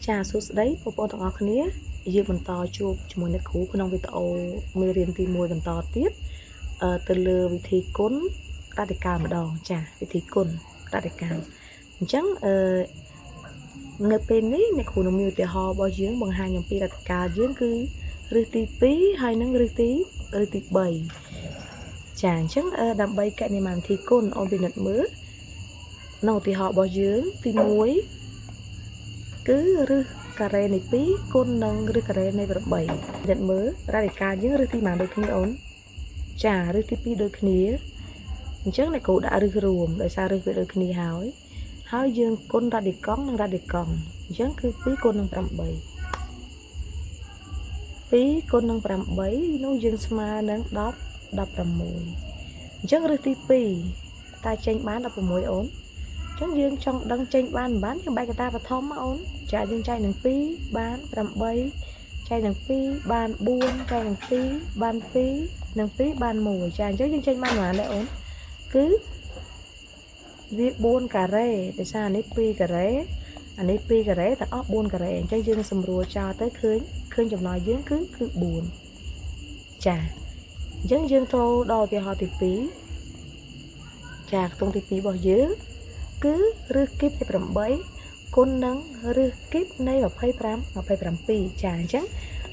ចាសួស្តីបងប្អូនទាំងអស់គ្នាយើងបន្តជួបជាមួយអ្នកគ្រូក្នុងវីដេអូមេរៀនទី1បន្តទៀតអឺទៅលើវិធីគុណរ៉ាឌីកាល់ម្ដងចាវិធីគុណរ៉ាឌីកាល់អញ្ចឹងអឺនៅពេលនេះអ្នកគ្រូនឹងមានឧទាហរណ៍របស់យើងបង្ហាញអំពីរ៉ាឌីកាល់យើងគឺឫសទី2ហើយនិងឫសទី3ចាអញ្ចឹងអឺដើម្បីកណិមាវិធីគុណអូនពិនិត្យមើលក្នុងឧទាហរណ៍របស់យើងទី1គឺឫសការ៉េនៃ2គុណនឹងឫសការ៉េនៃ8ពិនិត្យមើលរ៉ាឌីកាល់យើងឫសទីប៉ុន្មានដូចគ្នាអូនចាឫសទី2ដូចគ្នាអញ្ចឹងអ្នកគ្រូដាក់ឫសរួមដោយសារឫសវាដូចគ្នាហើយហើយយើងគុណរ៉ាឌីកង់និងរ៉ាឌីកង់អញ្ចឹងគឺ2គុណនឹង8 2គុណនឹង8នោះយើងស្មើនឹង10 16អញ្ចឹងឫសទី2តើចេញបាន16អូនអញ្ចឹងយើងចង់ដឹងចេញបានមិនបានយើងបែកកតាបឋមមកអូនចាយើងចែកនឹង2បាន8ចែកនឹង2បាន4ចែកនឹង2បាន2នឹង2បាន1ចាអញ្ចឹងយើងចេញបានប៉ុន្មានដែរអូនគឺវា4ការ៉េដោយសារអានេះ2ការ៉េអានេះ2ការ៉េទាំងអស់4ការ៉េអញ្ចឹងយើងសម្រួលចោលទៅឃើញឃើញចម្លើយយើងគឺគឺ4ចាអញ្ចឹងយើងចូលដល់ឧទាហរណ៍ទី2ចាខ្ទង់ទី2របស់យើងគឺឫសគីបទី8គុណនឹងឫសគីបនៃ25 27ចាអញ្ចឹង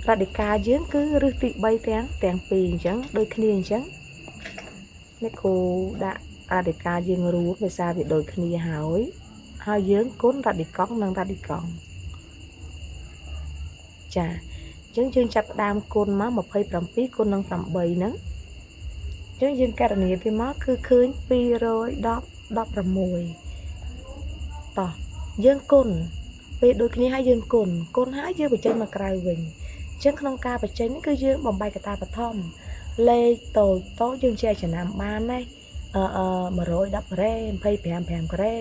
រ៉ាឌីកាល់យើងគឺឫសទី3ទាំងទាំងពីរអញ្ចឹងដូចគ្នាអញ្ចឹងអ្នកគ្រូដាក់រ៉ាឌីកាល់យើងរួមដោយសារវាដូចគ្នាហើយហើយយើងគុណរ៉ាឌីកង់និងរ៉ាឌីកង់ចាអញ្ចឹងយើងចាប់ផ្ដើមគុណមក27គុណនឹង8ហ្នឹងអញ្ចឹងយើងកណនាវាមកគឺឃើញ210 16តោះយើងគុណពេលដូចគ្នាហើយយើងគុណគុណហើយយើងបញ្ចេញមកក្រៅវិញអញ្ចឹងក្នុងការបញ្ចេញគឺយើងបំបែកកតាបឋមលេខតូចតូចយើងចែកចំណាំបានណាអឺអឺ110ការ៉េ25 5ការ៉េ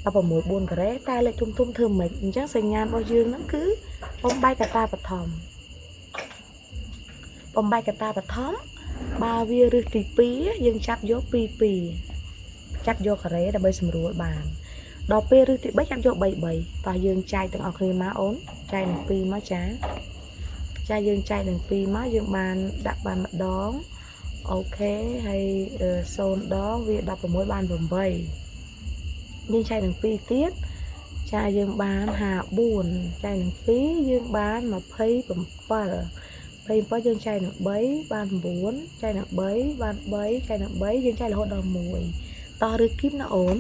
16 4ការ៉េតែលេខធំធំធ្វើម៉េចអញ្ចឹងសញ្ញារបស់យើងហ្នឹងគឺបំបែកកតាបឋមបំបែកកតាបឋមបើវាឫសទី2យើងចាប់យក2 2ចាប់យកការ៉េដើម្បីសម្រួលបានដល់ពេលឫសទី3ចាប់យក3 3តោះយើងចែកទាំងអស់គ្នាមកអូនចែកនឹង2មកចាចាយើងចែកនឹង2មកយើងបានដាក់បានម្ដង OK ហើយ0ដងវា16បាន8យើងចែកនឹង2ទៀតចាយើងបាន54ចែកនឹង2យើងបាន27 27យើងចែកនឹង3បាន9ចែកនឹង3បាន3ចែកនឹង3យើងចែករហូតដល់1តោះឬគីបណាអូន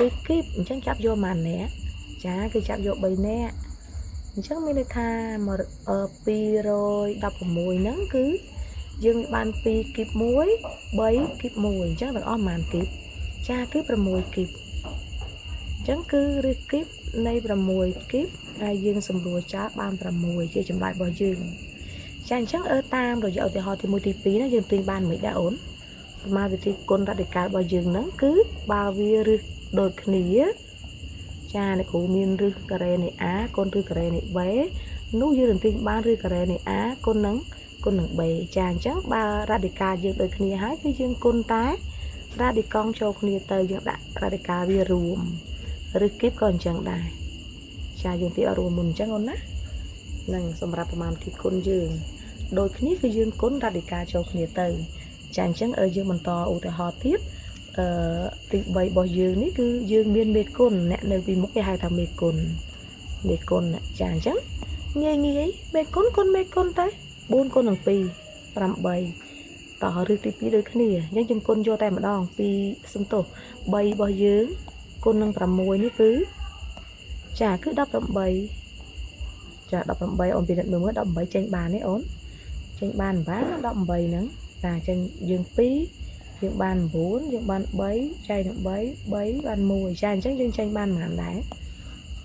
ឬគីបអញ្ចឹងចាប់យកប៉ុន្មាននាក់ចាគឺចាប់យក3នាក់អញ្ចឹងមានន័យថា216ហ្នឹងគឺយើងបាន2គីប1 3គីប1អញ្ចឹងទាំងអស់ប៉ុន្មានគីបចាគឺ6គីបអញ្ចឹងគឺឫសគីបនៃ6គីបហើយយើងសម្រួលចោលបាន6ជាចម្លើយរបស់យើងចាអញ្ចឹងអឺតាមរយៈឧទាហរណ៍ទី1ទី2ណាយើងទាញបានមិនដែរអូនប្រមាណវិធីគុណរ៉ាឌីកាល់របស់យើងហ្នឹងគឺបើវាឫសដូចគ្នាចាអ្នកគ្រូមានឫសការ៉េនៃ A គុណឫសការ៉េនៃ B នោះយើងនឹងទាញបានឫសការ៉េនៃ A គុណនឹង B ចាអញ្ចឹងបើរ៉ាឌីកាល់យើងដូចគ្នាហើយគឺយើងគុណតែរ៉ាឌីកង់ចូលគ្នាទៅយើងដាក់រ៉ាឌីកាល់វារួមឬគីបក៏អញ្ចឹងដែរចាយើងទីអត់រួមមុនអញ្ចឹងអូនណានឹងសម្រាប់ប្រមាណវិធីគុណយើងដូចគ្នាគឺយើងគុណរ៉ាឌីកាល់ចូលគ្នាទៅចាអញ្ចឹងយើងបន្តឧទាហរណ៍ទៀតអឺទី3របស់យើងនេះគឺយើងមានមេគុណអ្នកនៅពីមុខគេហៅថាមេគុណមេគុណចាអញ្ចឹងងាយងាយមេគុណគុណមេគុណទៅ4គុណនឹង2 8តោះឫសទី2ដូចគ្នាអញ្ចឹងយើងគុណយកតែម្ដង2សំទោស3របស់យើងគុណនឹង6នេះគឺចាគឺ18ចា18អូនពិនិត្យមើលមើល18ចេញបានទេអូនចេញបានបាន18ហ្នឹងចាចេញយើង2យើងបាន9យើងបាន3ចែកនឹង3 3បាន1ចាអញ្ចឹងយើងចេញបានប៉ុន្មានដែរ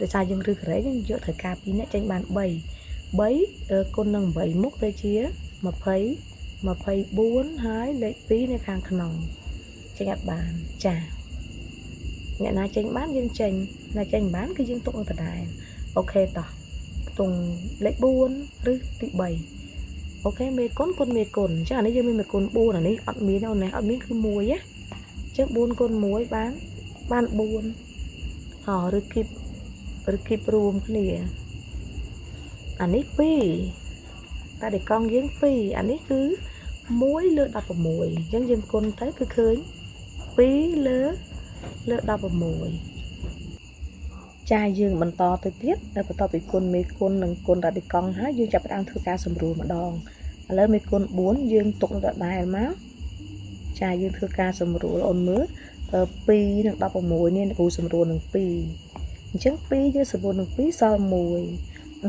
ដោយសារយើងឫសការ៉េយើងយកត្រូវការ2នាក់ចេញបាន3 3គុណនឹង8មុខទៅជា20 24ហើយលេខ2នៅខាងក្នុងចេញអត់បានចាអ្នកណាចេញបានយើងចេញណាចេញបានគឺយើងទុកនៅដដែល OK តោះខ្ទង់លេខ4ឬទី3 OK មេគុណគុណមេគុណអញ្ចឹងអានេះយើងមានមេគុណ4អានេះអត់មានទេអូនណាអត់មានគឺ1ណាអញ្ចឹង4គុណ1បានបាន4ហោឬគីបឬគីបរួមគ្នា អានេះ2រ៉ាឌីកង់យើង2អានេះគឺ1លើ16អញ្ចឹងយើងគុណទៅគឺឃើញ2លើ16ចាយើងបន្តទៅទៀតដល់បន្ទាប់ពីគុណមេគុណនិងគុណរ៉ាឌីកង់ហើយយើងចាប់ផ្ដើមធ្វើការសម្រួលម្ដងឥឡូវមេគុណ4យើងទុកដដែលមកចាយើងធ្វើការសម្រួលអូនមើល2និង16នេះគ្រូសម្រួលនឹង2អញ្ចឹង2យើងសម្រួលនឹង2សល់1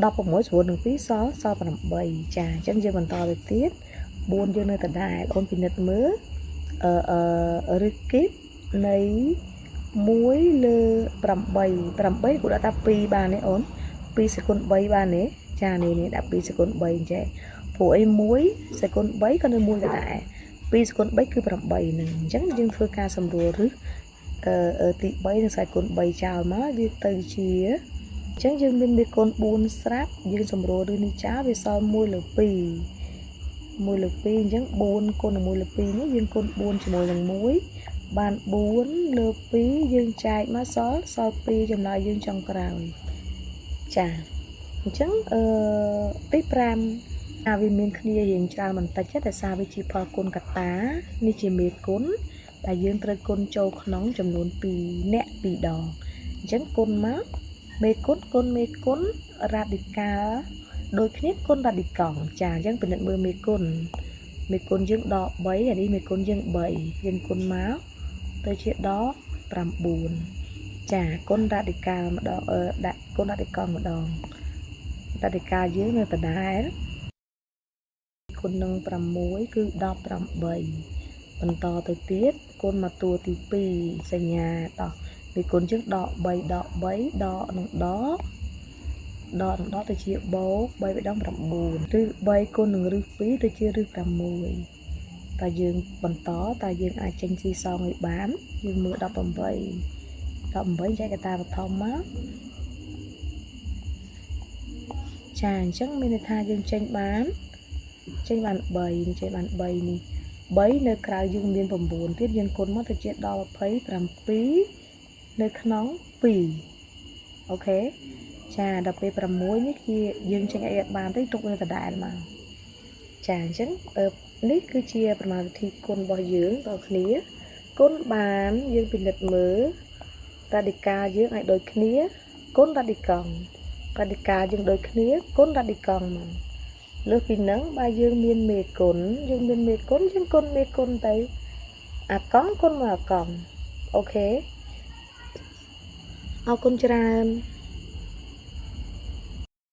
16សម្រួលនឹង2សល់សល់8ចាអញ្ចឹងយើងបន្តទៅទៀត4យើងនៅដដែលអូនពិនិត្យមើលអឺអឺឬគីបនៃ1លើ8 8គ្រូដាក់ថា2បានទេអូន2សេគុណ3បានទេចានេះនេះដាក់2សេគុណ3អញ្ចឹងព្រោះអី1សេគុណ3ក៏នៅ1ដដែល2សេគុណ3គឺ8ហ្នឹងអញ្ចឹងយើងធ្វើការសម្រួលឬអឺទី3និងខ្សែគុណ3ចោលមកវាទៅជាអញ្ចឹងយើងមានមេគុណ4ស្រាប់យើងសម្រួលឬនេះចោលវាសល់1លើ2 1លើ2អញ្ចឹង4គុណនឹង1លើ2នេះយើងគុណ4ជាមួយនឹង1បាន4លើ2យើងចែកមកសល់សល់2ចម្លើយយើងចុងក្រោយចាអញ្ចឹងអឺទី5អាវាមានគ្នារៀងច្រើនបន្តិចតែសារវាជាផលគុណកតានេះជាមេគុណដែលយើងត្រូវគុណចូលក្នុងចំនួន2អ្នក2ដងអញ្ចឹងគុណមកមេគុណគុណមេគុណរ៉ាឌីកាល់ដូចគ្នាគុណរ៉ាឌីកង់ចាអញ្ចឹងពិនិត្យមើលមេគុណមេគុណយើងដក3អានេះមេគុណយើង3យើងគុណមកទៅជាដក9ចាគុណរ៉ាឌីកាល់ម្ដងអឺដាក់គុណរ៉ាឌីកង់ម្ដងរ៉ាឌីកាល់យើងនៅដដែលគុណនឹង6គឺ18បន្តទៅទៀតគុណមកតួទី2សញ្ញាដោះមេគុណយើងដក3ដក3ដកនឹងដកដកនឹងដកទៅជាបូក3ដង9ឬ3គុណនឹងរឹស2ទៅជារឹស6តើយើងបន្តតើយើងអាចចេញស៊ីសងឲ្យបានយើងមើល18 18ចែកកតាបឋមមកចាអញ្ចឹងមានន័យថាយើងចេញបានចេញបាន3ចេញបាន3នេះ3នៅក្រៅយើងមាន9ទៀតយើងគុណមកទៅជាដល់27នៅក្នុង2OK ចាដល់ពេល6នេះជាយើងចេញអីអត់បានទេទុកនៅដដែលមកចាអញ្ចឹងនេះគឺជាប្រមាណវិធីគុណរបស់យើងដល់គ្នាគុណបានយើងពិនិត្យមើលរ៉ាឌីកាល់យើងឲ្យដូចគ្នាគុណរ៉ាឌីកង់រ៉ាឌីកាល់យើងដូចគ្នាគុណរ៉ាឌីកង់មកលើសពីហ្នឹងបើយើងមានមេគុណយើងមានមេគុណយើងគុណមេគុណទៅអាកង់គុណមកអាកង់OK អរគុណច្រើន។